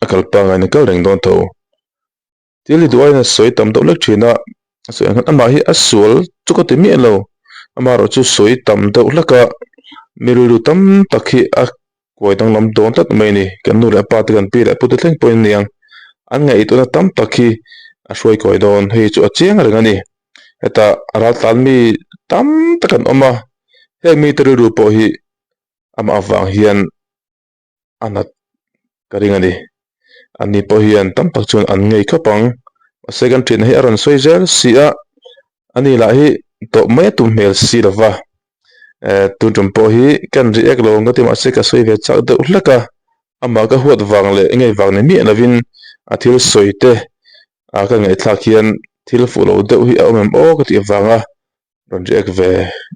a kal pangai in a kal reng dawn tho. Thil hi duh aiin a sawi tam deuh hlek thin a, a sawi ang hian amah hi a sual chu ka ti miah lo, amaherawh chu sawi tam deuh hlek a, mi rilru tam tak hi a kuai danglam dawn tlat mai a ni. Kan nu leh pa te kan pi leh pu te thleng pawhin a ni ang, an ngaihtuahna tam tak hi a hruai kuai dawn, hei chu a chiang reng a ni. Hetah raltlan mi tam tak an awm a, heng mite rilru pawh hi amah avang hian a nat ka ring a ni. Ani pawh hian tam tak chuan an ngei khawp ang. Mahse kan ṭhianna hi a rawn sawi zel si a, ani lah hi tawh mai a tum hmel si lo va. Eh tun ṭum pawh hi kan react lo ang ka ti mahse ka sawi ve chak deuh hlek a, amah ka huat vang leh ngei vang ni miah lovin a thil sawi te a ka ngaihthlak hian thil fuh lo deuh hi a awm em aw ka tih avanga rawn react ve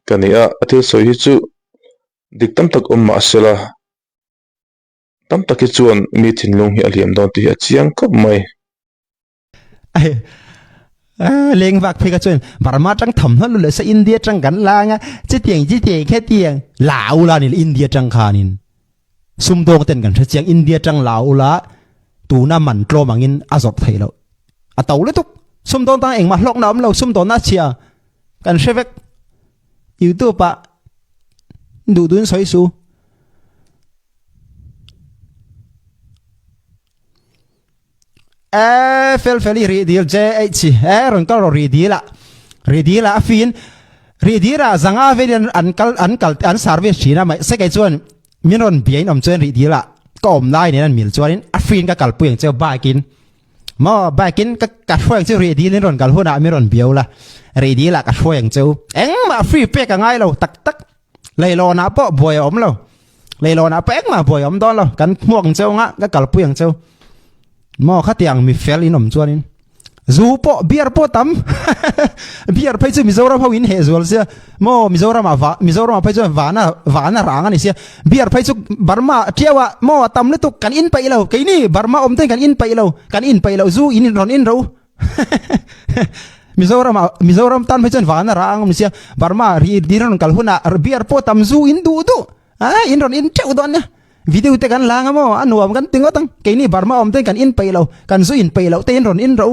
ka ni a, a thil sawi hi chu dik tam tak awm mahsela tam tak hi chuan mi thinlung hi a hliam dawn tih hi a chiang khawp mai. Leng vak phei ka chuan Burma tang thawmhnaw lu leh sa India tang kan la anga chutiang chutiang khetiang la ula ni India tang khanin sumdawng ten kan hre chiang India tang la ula tuna man tlawm angin a zawrh theih loh a to lutuk sumdawng tang engmah hlawkna awm lo sumdawnna a chhia kan hre vek youtube ah duh duhin sawi su e fel fel i rih dil che ei chi e rawn kal rawh rih dil ah rih dil ah a fin rih dil ah zanga velin an kal an kal an service thin a mahse kei chuan min rawn biain awm chuan rih dil ah ka awm lai nen an mil chuanin a fin ka kalpui ang che bike in maw bike in ka ka hruai ang che rih dil in rawn kal hunah min rawn biau la rih dil ah ka hruai ang cheu engmah free pek a ngai lo tak tak Leilawn ah pawh buai a awm lo. Leilawn ah pawh engmah buai a awm dawn lo. Kan hmuak ang cheu nga, ka kalpui ang cheu. Maw khatiang mi fel in awm chuanin zu pawh beer pawh tam beer phei chu Mizoram ho in heh zual sia maw Mizoram ah va Mizoram ah phei chuan vana vana rang a ni sia beer phei chu Burma tiau ah maw a tam lutuk kan in peih lo keini Burma awm ten kan in peih lo kan in peih lo zu in rawn in ro Mizoram ah Mizoram tan phei chuan van a rang awm sia Burma ri din rawn kal hunah beer pawh tam zu in duh duh a in rawn in teuh dawn nia video te kan lang a maw a nuam kan ti ngawt ang keini Burma awm ten kan in peih lo kan zu in peih loh te in rawn in ro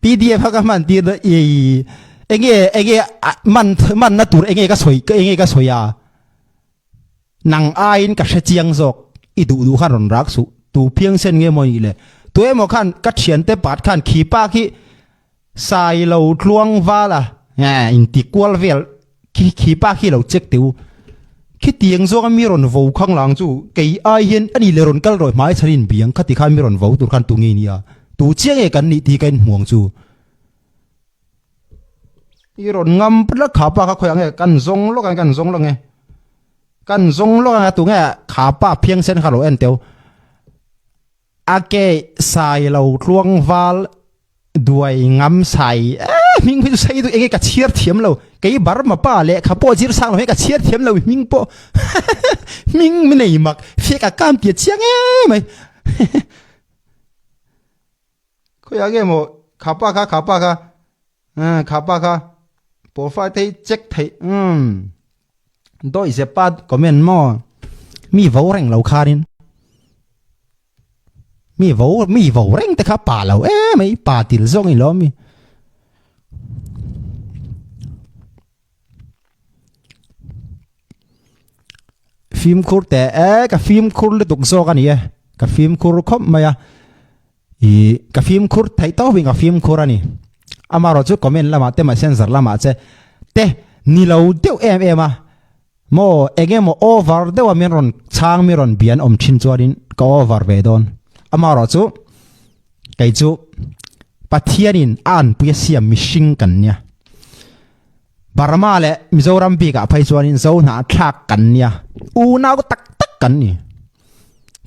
PDF kha ka hman tir dawn ih enge enge man man na tur enge ka sawi enge ka sawi a. Nang aiin ka hre chiang zawk, i duh duh khan rawn rak suh, tu phiang sen nge maw nih le? Tu emaw khan ka thiante pat khan khi pa khi sai lo tluang val a, eh inti kual vel khi khi pa khi lo check teh u. Khitiang zawng a mi rawn vo khang lang chu kei ai hian a nih le rawn kal rawih hmai chhan in biang khati khan mi rawn vo tur khan tu nge nia, tu chiang nge kan nih tih ka inhmuang chu. I rawn ngam put la kha pa kha khawi ang nge kan zawng lawk ang kan zawng lawk nge kan zawng lawk ang tunge kha pa phiang sen kha lo en teu a ke sai lo tluang val duai ngam sai eh hming hi chu sei du enge ka chhiar thiam lo kei bar ma pa leh kha pawh zir sang lo he ka chhiar thiam lo hming pawh hming mi nei mak fek a kam tia chiang em mai. Khawiah nge maw khapa kha khapa kha umm khapa kha profile te hi check theih umm dawi zepa comment maw mi vo reng lo khanin mi vo mi vo reng te kha pa lo em mai pa til zawng i lo mi. Fimkhur teh e ka fimkhur lutuk zawk a ni e ka fimkhur khawp mai a ih ka fimkhur theih tawp in ka fimkhur a ni amaherawh chu comment lamah te messenger lamah che te ni lo deuh em em a maw eng emaw over deuh a min rawn chhang mi rawn bia an awm thin chuanin ka over ve dawn amaherawh chu kei chu Pathianin a anpui a siam mihring kan nia. Burma leh Mizoram bikah phei chuanin Zo hnahthlak kan nia, unau tak tak kan ni.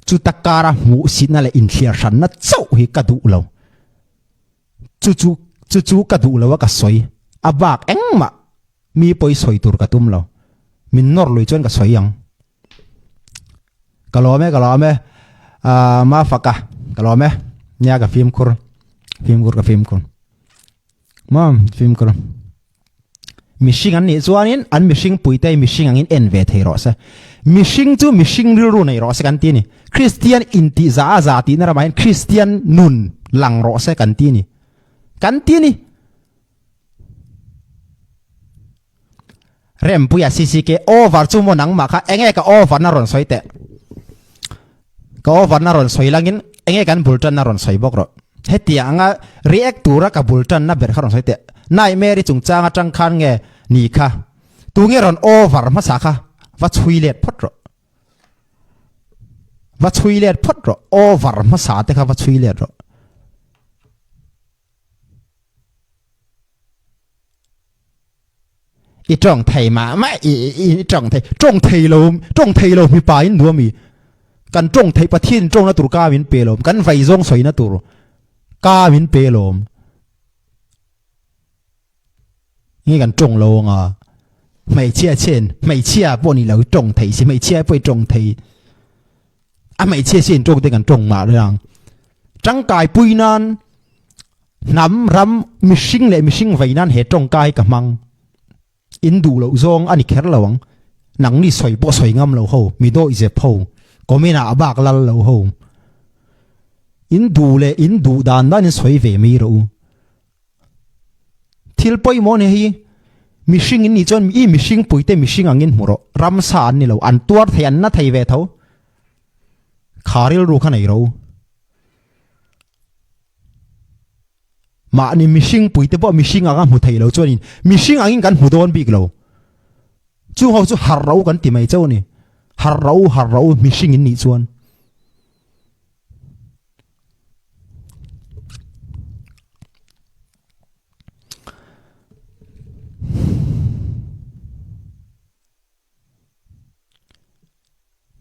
Chuta kara hmuhsitna leh inthliar hranna chauh hi ka duh lo. Chu chu chu chu ka duh lo a ka sawi, a bak engmah mi pawi sawi tur ka tum lo. Min nawr lui chuan ka sawi ang. Ka lawm e, ka lawm e. Ahh Mafaka, ka lawm e. Nia ka fimkhur, fimkhur ka fimkhur. Maw fimkhur. Mihring an nih chuanin an mihring puite hi mihring angin en ve thei rawh se. Mihring chu mihring rilru nei rawh se kan ti a ni. Kristian intih za a za tihna ramah hian Kristian nun lang rawh se kan ti a ni. Kan ti a ni. Rempuia CCK over chu maw nangmah kha enge ka over na rawn sawi teh. Ka over na rawn sawi langin enge kan bul tan na rawn sawi bawk rawh. Hetiang anga react tura ka bul tan na ber kha rawn sawi teh. Nightmare-i chungchang atang khan nge ni kha tunge rawn over hmasa kha va chhui let phawt rawh. Va chhui let phawt rawh. Over hmasa te kha va chhui let rawh. I tawng thei mah mah i i tawng thei tawng thei lo tawng thei lo mipa in duh ami kan tawng thei Pathian tawngna tur ka min pe lawm kan vai zawng sawina tur ka min pe lawm nge kan tawng lo anga hmeichhia chen hmeichhia pawh ni lo tawng thei si hmeichhia pawh i tawng thei A hmeichhia sin tawng te kan tawng mah reng. Tangkai pui nan hnam ram mihring leh mihring vei nan he tawngka hi ka hmang. In duh loh zawng a ni kher lo ang. Nangni sawi pawh sawi ngam lo ho, mi dawih zep ho, comment ah bak lal lo ho. In duh leh in duh dan dan in sawi ve mai rawh u. Thil pawimawh ni hi mihring in nih chuan i mihring puite mihring angin hmu rawh. Ramsa an ni lo, an tuar thei, an na thei ve tho. Kha rilru kha nei ro. Mahni mihring puite pawh mihring anga hmu thei lo chuanin mihring angin kan hmu dawn bik lo. Chung ho chu harh ro kan ti mai chauh a ni. Harh ro, harh ro mihring in nih chuan.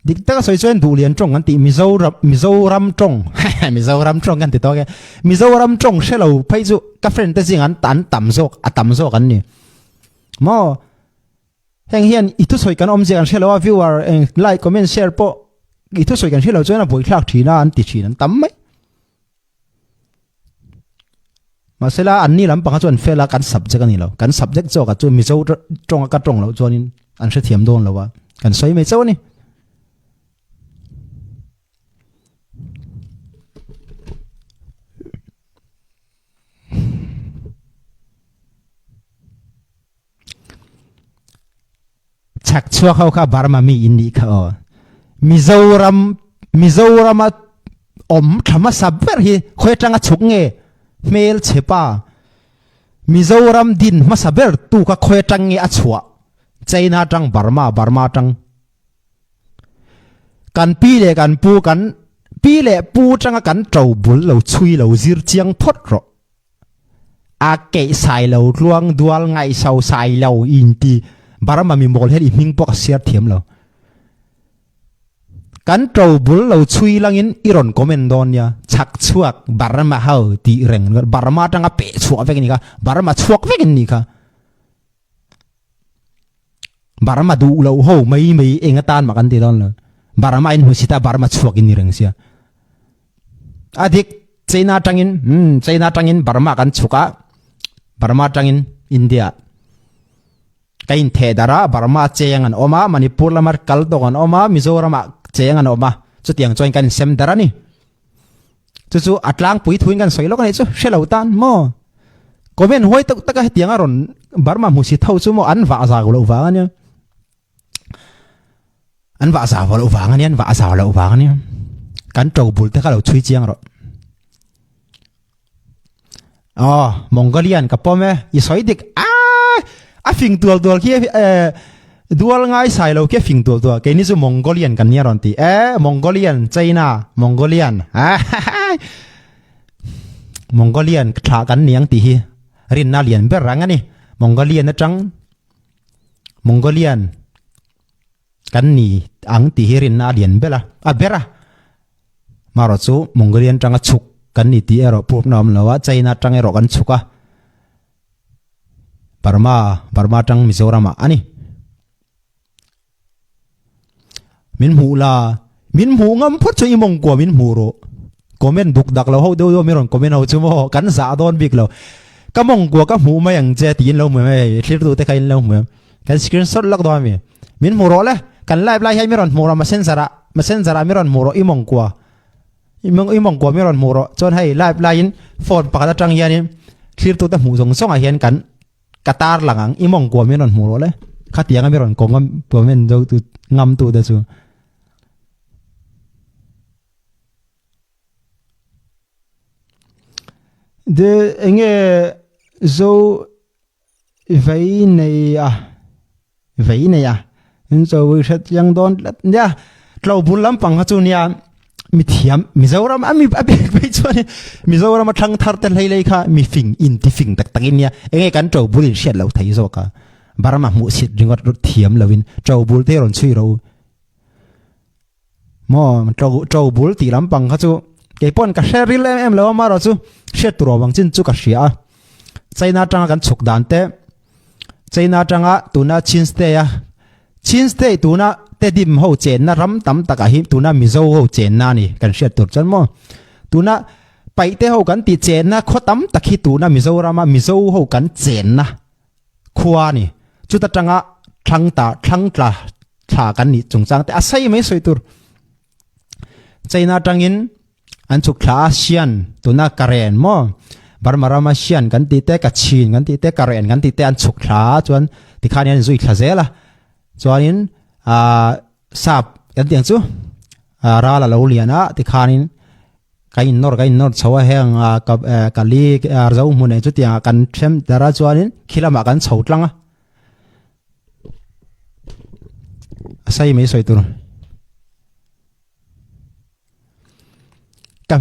Dik taka sawi chuan Duhlian tawng kan tih Mizoram Mizoram tawng Mizoram tawng kan ti tawk e Mizoram tawng hre lo phei chu ka friend te zing an an tam zawk a tam zawk an ni maw Heng hian i thusawi kan awmzia kan hre lo a, viewer eng like, comment, share pawh i thusawi kan hre lo chuan a buaithlak thin a an ti thin an tam mai. Mahsela anni lampang kha chu an fel a, kan subject a ni lo. Kan subject zawkah chu Mizo tawnga ka tawng loh chuanin an hrethiam dawn lo a, kan sawi mai chauh a ni. Chhak chhuak ho kha Burma mi in nih kha aw. Mizoram Mizorama awm tha hmasa ber hi khawi atanga chhuk nge hmel chhe pa. Mizoram din hmasa ber tu kha khawi atang nge a chhuah China atang Burma Burma atang. Kan pi leh kan pu kan pi leh pu atanga kan to bul lo chhui lo zir chiang phawt rawh. A keih sai lo tluang dual ngaihso sai lo in ti Burma mi mawl hian i hming pawh ka siar thiam lo. Kan to bul lo chhui langin i rawn comment dawn nia chhak chhuak Burma ho tih reng Burma atanga peh chhuah vek ni kha Burma chhuak vek in ni kha. Burma duh lo ho mai mai eng atan mah kan ti dawn lo. Burma in hmusit a Burma chhuak in ni reng sia. A dik China tangin hmm China tangin Burma kan chhuk a Burma tangin India ka in theh dar a Burma cheng an awm a Manipur lama kal tawk an awm a Mizoram ah cheng an awm a chutiang chuan kan insem dar a ni. Chu chu a tlangpui thuin kan sawi lawk a nih chu hre lo tan maw comment huai tak taka hetiang a rawn Burma hmu si tho chu maw an vah zau loh vang a nia an vah zau loh vang a nia an vah zau loh vang a nia kan to bul te kha lo chhui chiang rawh Aw, Mongolian ka pawm e, i sawi dik a, a fing tual tual khi eh dual ngai sai lo khi a fing tual tual, keini chu Mongolian kan nia rawn ti e, Mongolian, China, Mongolian, Mongolian thlah kan ni ang tih hi rinna lian ber rang a ni, Mongolian atang Mongolian Kan ni ang tih hi rinna a lian ber a, a ber a. Marawh chu Mongolian tanga chhuk kan ni tih erawh proof na awm lo a, China tang erawh kan chhuk a. Burma, Burma tang Mizoram ah a ni. Min hmuh la, min hmuh ngam phawt chu i mawngkua min hmuh rawh. Comment duk dak lo ho deuh deuh mi rawn comment ho chu maw kan zah dawn bik lo. Ka mawngkua ka hmuh mai ang che tiin lo hmu em hei thlirtu te kha in lo hmu em? Kan screenshot lawk dawn ami? Min hmu rawh le, kan live lai hian mi rawn hmu rawh messenger ah messenger ah mi rawn hmu rawh i mawngkua i mawng i mawngkua mi rawn hmu rawh chuan hei live laiin phone pakhat atang hianin thlirtu te hmuh zawng zawng ah hian kan ka tar lang ang i mawngkua mi rawn hmu rawh le khatianga mi rawn kawng a comment zo tu ngam tu te chu. De enge zo vei nei a vei nei a in cho wi hre chiang dawn tlat nia tlo bul lampang kha chu nia mi thiam Mizoram a mi a bik phei chuan Mizoram a thlang thar te hlei lei kha mi fing in ti fing tak tak in nia enge kan tlo bul in hriat lo thei zawk a Burma hmuh sit ringawt thiam lo in tlo bul te rawn chhui ro Maw to to bul tih lampang kha chu kei pawn ka hre ril em em lo a marawh chu hriat tur awm ang chin chu ka hria a China atanga kan chhuk dan te China atanga tuna Chin State a Chin State tuna Tedim ho chenna ram tam takah hi tuna Mizo ho chenna a ni kan hriat tur chuan maw tuna Paihte ho kan tih chenna khaw tam tak hi tuna Mizorama Mizo ho kan chenna khua a ni. Chuta tanga thlang ta thlang tla thla kan nih chungchang te a sei mai sawi tur. China tangin an chhuk thla a Sian tuna Karen maw Burma rama Sian kan tih te Kachin kan tih te Karen kan tih te an chhuk thla a chuan tikhan hian zui thla zel a chuanin ah sap kan tih ang chu ah ral a lo lian a tikhanin Ka innawr ka innawr chho a heng a ka eh ka li a zo hmun eh chutiang ah kan then der a chuanin khi lamah kan chho tlang a a sei mai sawi tur ka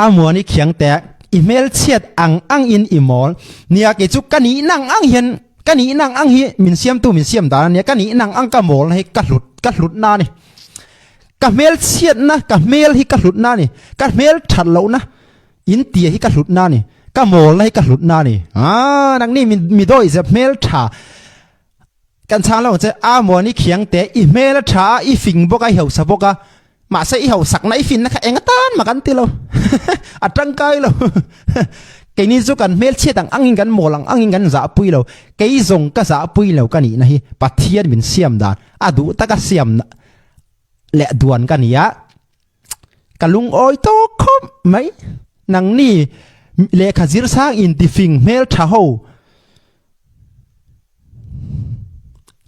a muani khiang te i hmel chhiat ang ang in i mawl nia kei chu ka nih nang ang hian ka nih nang ang hi min siamtu min siam dan ania ka nih nang ang ka mawl na hi ka hlut ka hlut na a ni. Ka hmel chhiatna, ka hmel hi ka hlutna a ni. Ka hmel that lohna in tia hi ka hlutna a ni. Ka mawlna hi ka hlutna a ni. Aa, nangni mi mi dawi zep hmel tha kan chhang lo ang che. A muani khiang te, i hmel a tha a, i fing bawk a, i hausa bawk a. Mahse i hausakna, i finna kha eng atan mah kan ti lo. A tangkai lo. Keini chu kan hmel chhiat ang angin kan mawl ang angin kan zahpui lo. Kei zawng ka zahpui lo ka nihna hi Pathian min siam dan, a duh taka siam leh duan ka ni a, ka lungawi tawk khawp mai. Nangni lehkha zir sang intifing hmel tha ho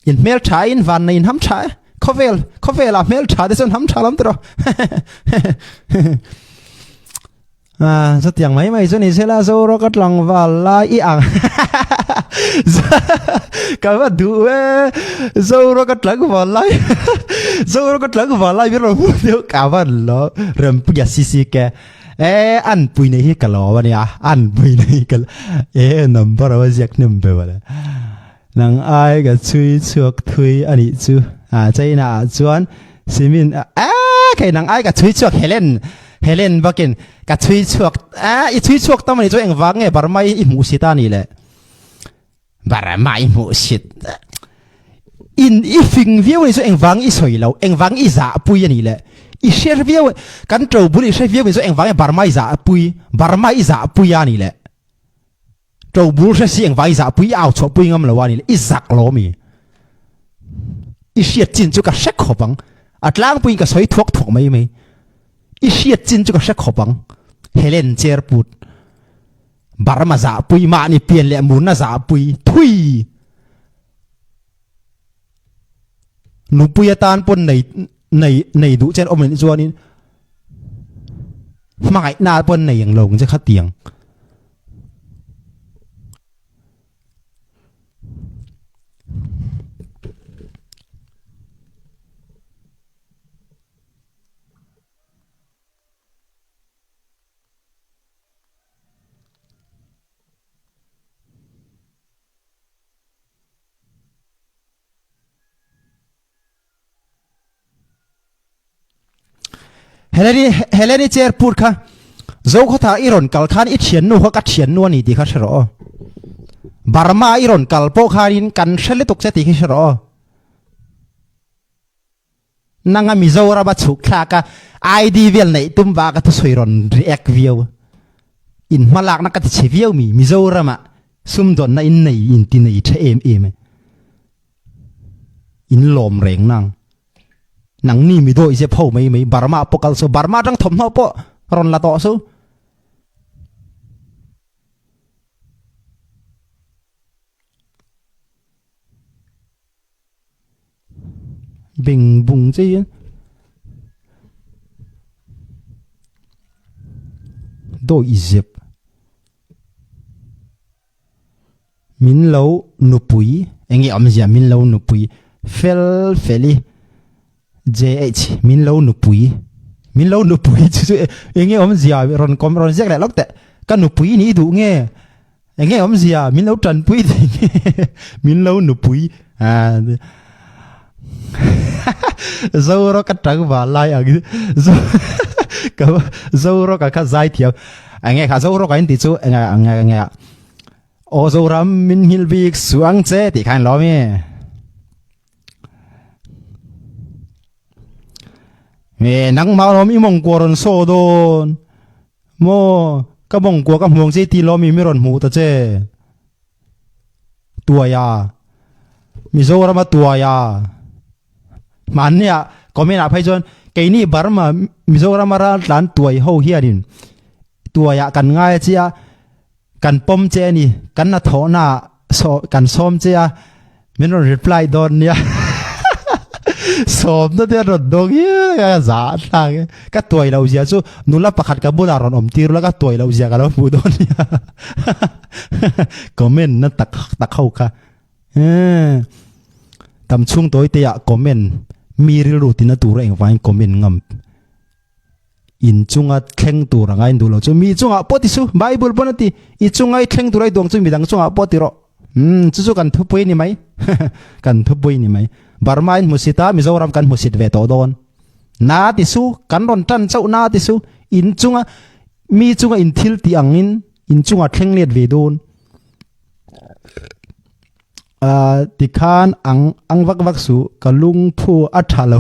in hmel tha in van nei in ham tha e khawvel khawvelah hmel tha te chuan ham tha lam tawh À, chutiang mai mai chu ni sela Zoro ka tlangval lai i ang ka va duh e Zoro ka tlangval lai Zoro ka tlangval lai min rawn hmuh deuh ka van lo Rempuia CCK e an pui nei hi ka lo ania an pui nei ka e number a va ziak hnem ve mawle nang ai ka chhui chhuak thui anih chu a China ah chuan Simin a kei nang ai ka chhui chhuak Helen Helen bakin ka chhui chhuak a i chhui chhuak tam ani chu engvang nge Burma i hmuh sit a ni le Burma i hmuh sit in i fing viau ani chu engvang i sawi lo engvang i zah pui ani le i hre viau kan to bul i hre viau ani chu engvang nge Burma i zah pui Burma i zah pui a ni le to bul hre si engvang i zah pui i au chhuah pui ngam lo a ni le i zak lo mi i hriat chin chu ka hre khawp ang a tlangpuiin ka sawi thuak thuak mai mai I hriat chin chu ka hre khawp ang. Helen Cherput, Burma zahpui, mahni pian leh murna zahpui, thui! Nupui atan pawn nei nei nei duh chen awm anih chuanin hmangaihna pawn nei ang lo ang che khatiang. Heleni Heleni chair put kha zo khaw tha i rawn kal khan i thiannu kha ka thiannu a ni tih kha hre rawh aw Burma i rawn kal pawh khanin kan hre lutuk che tih khi hre rawh aw. Nanga Mizoram a chhuk thlak a ID vel neih tum vak a thusawi rawn react viau. In hmalakna ka ti chhe viau mi Mizoramah sumdawnna in nei in ti nei tha em em e. In lawm reng nang. Nangni mi dawi zep ho mai mai Burma pawh kal su Burma atang thawmhnaw pawh rawn la tawh su. Beng bung che hian dawi zep min lo nupui eng nge awmzia min lo nupui fel feli JH min lo nupui min lo nupui chu chu eng nge awmzia rawn kawm rawn ziak leh lawk teh ka nupui nih duh nge eng nge awmzia min lo tanpui thei nge min lo nupui ah Zoro ka tang va lai ang zo ka Zoro ka kha zai thiam eng nge kha Zoro ka in ti chu eng nge eng nge aw Zoram min nghil bik suang che tih khan lo mi. Nge nangmah lawm i mawngkua rawn saw dawn maw ka mawngkua ka hmuang che ti lawm i mi rawn hmuh ta che tuaia Mizorama tuaia hmannia comment ah phei chuan keini Burma Mizorama raltlan tuai ho hianin tuaiah kan ngai a chia. Kan pawm che a ni, kan hnathawhna ah saw kan sawm che a, min rawn reply dawn nia. Sawmna te a rawn dawng hial a, ka zah thlak e. Ka tuai loh zia chu nula pakhat ka bulah rawn awm tir ula ka tuai loh zia ka lo hmuh dawn nia. Comment na tak tak ho kha. Tam chhung tawi te ah comment mi rilru tina tura engvangin comment ngam. In chunga thleng tur a ngain duh lo chu mi chungah pawh ti su Bible pawn a ti i chunga i thleng tur a i duang chu midang chungah pawh ti rawh umm chu chu kan thupui ni mai kan thupui ni mai Burma in hmusit a Mizoram kan hmusit ve tawh dawn na ti su kan rawn tan chauh na ti su in chunga mi chunga in thil tih angin in chunga thleng let ve dawn. Ah tikhan ang ang vak vak su ka lungphu a tha lo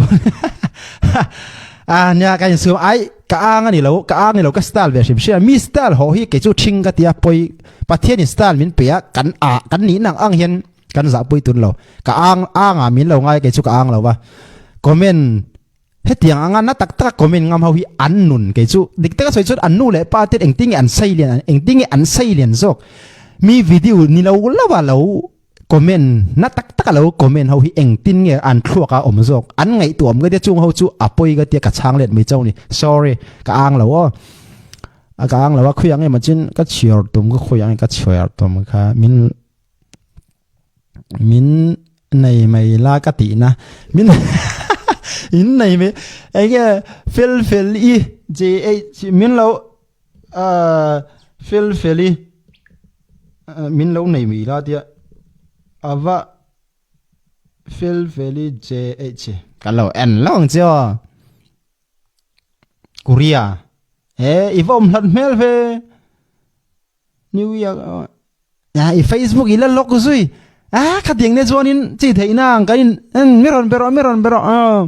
ah nia ka insum ai ka ang ani lo ka ang ni lo ka style ve hrim hrim mi style ho hi kei chu thing ka tia poi pathian in style min pe a kan a kan nih nang ang hian kan zah pui tun lo ka ang ang a min lo ngai kei chu ka ang lo va comment Hetiang anga na tak taka comment ngam ho hi an nun kei chu dik taka sawi chuan an nu leh pa te engtin nge an sei lian engtin nge an sei lian zawk mi video ni lo lo a lo comment na tak taka lo comment ho hi engtin nge an thluak a awm zawk an ngaihtuah awm ka tia chung ho chu a pawi ka tia ka chhang let mai chauh ni sorry ka ang lo aw a ka ang lo a khawiah nge maw chin ka chhiar tum ka khawiah nge ka chhiar tum kha min Min nei mai la ka tih na min in nei mai enge fel fel i J H min lo fel fel i min lo nei mai la tia ava fel fel i J H ka lo en lo ang che aw Korea he i va awm hlat hmel ve. New Year ah i Facebook i la lock zui ah khatiang ne chuanin chi theih na ang kan in en mi rawn be rawh mi rawn be rawh ah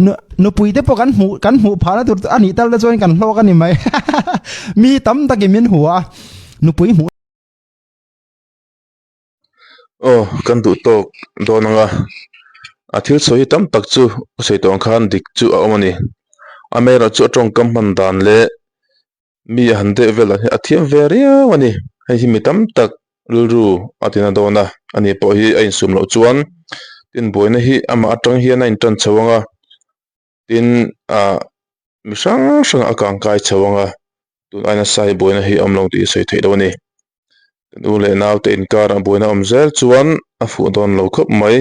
nu nupui te pawh kan hmuh kan hmuh phah na tur a nih tal te chuan kan hlawk a ni mai mi tam takin min hmu a nupui hmuh Aw kan duh tawk dawn ang a a thil sawi hi tam tak chu ka sawi tawh ang khan dik chu a awm a ni amaherawhchu a tawngkam hman dan leh Mi a han deh vel dan hi a thiam ve riau a ni. Hei hi mi tam tak rilru a tina dawn a, ani pawh hi a insum loh chuan tin buaina hi amah atang hian a intan chho ang a, tin ah mi hrang hrang a kangkai chho ang a, tun aina sai buaina hi a awm lo tih a sawi theih loh a ni. Kan u leh naute inkarah buaina awm zel chuan a fuh dawn lo khawp mai.